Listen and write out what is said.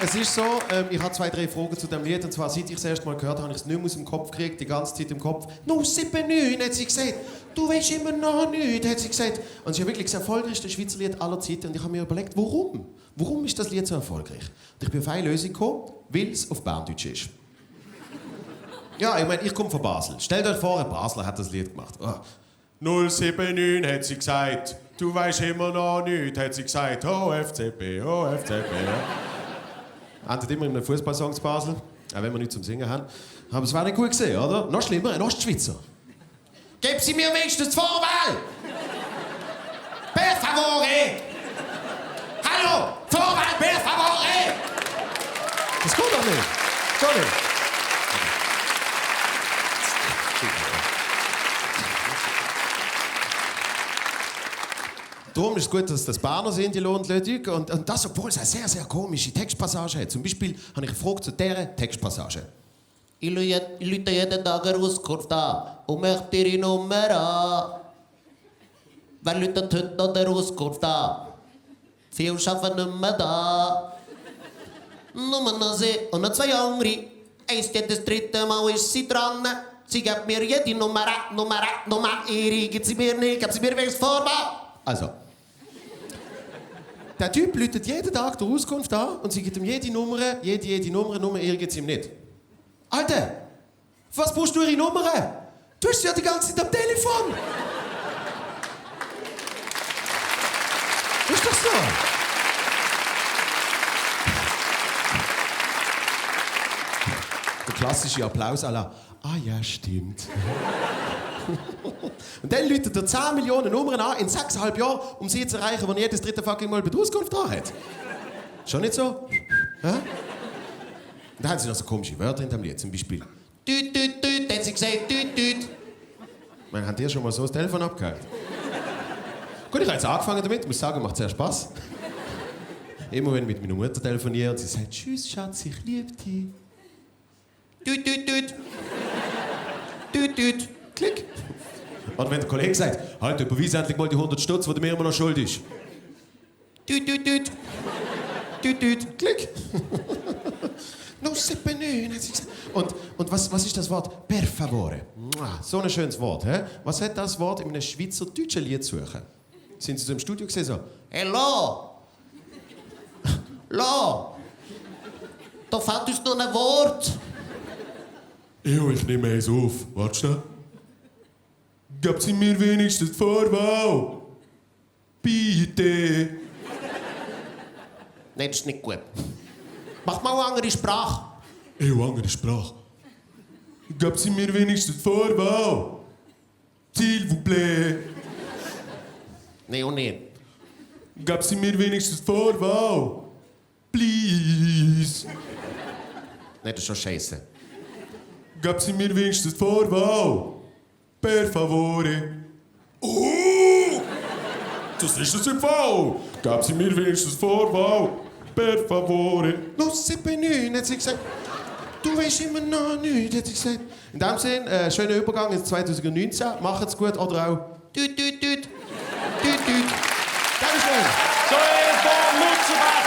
es ist so, ich habe 2, 3 Fragen zu diesem Lied. Und zwar, seit ich es erst mal gehört habe, habe ich es nicht mehr aus dem Kopf gekriegt, die ganze Zeit im Kopf. «No, 7-9», hat sie gesagt. «Du weisst immer noch nichts», hat sie gesagt. Und es ist ja wirklich das erfolgreichste Schweizer Lied aller Zeiten. Und ich habe mir überlegt, warum? Warum ist das Lied so erfolgreich? Und ich bin auf eine Lösung gekommen, weil es auf Berndeutsch ist. Ja, ich meine, ich komme von Basel. Stellt euch vor, ein Basler hat das Lied gemacht. Oh. 079, hat sie gesagt. Du weisst immer noch nichts, hat sie gesagt. Oh, FCB, oh, FCB. Endet immer in einem Fußballsong zu Basel, auch wenn wir nichts zum Singen haben. Aber es wäre nicht gut gesehen, oder? Noch schlimmer, ein Ostschweizer. Geben Sie mir wenigstens die Vorwahl! Per favore! Hallo! Vorwahl, per favore! Das geht doch nicht. Geht nicht. Darum ist es gut, dass das Berner sind, die Lohnlödig. Und das, obwohl es eine sehr, sehr komische Textpassage hat. Zum Beispiel habe ich eine Frage zu dieser Textpassage. Ich lüte jeden Tag eine Auskunft an und möchte Ihre Nummer an. Wer läutet heute noch eine Auskunft an? Viele arbeiten nicht mehr da. Nur noch sie und noch 2 andere. Eins das 3. Mal ist sie dran. Sie gibt mir jede Nummer. Ihre gibt sie mir nicht, gibt sie mir wenigstens Vorwahl. Also. Der Typ läutet jeden Tag die Auskunft an und sie gibt ihm jede Nummer, nur ihr gibt es ihm nicht. Alter, was brauchst du ihre Nummer? Du hast sie ja die ganze Zeit am Telefon. Ist das so? Der klassische Applaus à la «Ah ja, stimmt». Und dann läutet er 10 Millionen Nummern an in 6,5 Jahren, um sie zu erreichen, die jedes 3. fucking Mal bei der Auskunft dran hat. Schon nicht so? Ja? Und dann haben sie noch so komische Wörter in dem Lied, zum Beispiel Tüt, tüt, tüt, hat sie gesagt, tüt, tüt. Man hat dir schon mal so das Telefon abgehakt? Gut, ich habe jetzt angefangen damit, muss sagen, macht sehr Spaß. Immer wenn ich mit meiner Mutter telefoniere und sie sagt «Tschüss, Schatz, ich liebe dich». Tüt, tüt, tüt. Tüt, tüt. Klick. Oder wenn der Kollege sagt, halt, überweise endlich mal die 100 Stutz, die mir immer noch schuld ist. Tüt, tüt, tüt. Tüt, tüt. Klick. No, 7-9, hat sie gesagt. Und was ist das Wort? Per favore. So ein schönes Wort. He? Was hat das Wort in einem schweizerdeutschen Lied zu suchen? Sind Sie so im Studio gesehen so? Hallo. Lo. Da fällt uns noch ein Wort. Ich nehme eins auf. Warte schnell. Gab sie mir wenigstens die Vorwahl? Bitte. Nein, das ist nicht gut. Mach mal eine andere Sprache. Andere Sprache. Gab sie mir wenigstens die Vorwahl? S'il vous plaît. Nein, auch nicht. Gab sie mir wenigstens die Vorwahl? Please. Nein, das ist schon scheiße. Gab sie mir wenigstens die Vorwahl? Per favore. Das ist es im Fall. Gab sie mir wenigstens die Vorwahl? Per favore. No, 7-9, hat sie gesagt. Du weisst immer noch nichts, hat sie gesagt. In dem Sinne, schöner Übergang ins 2019. Macht's gut oder auch... Tüt, tüt, tüt. Tüt, tüt. Dankeschön. Joel von Lutzenbach.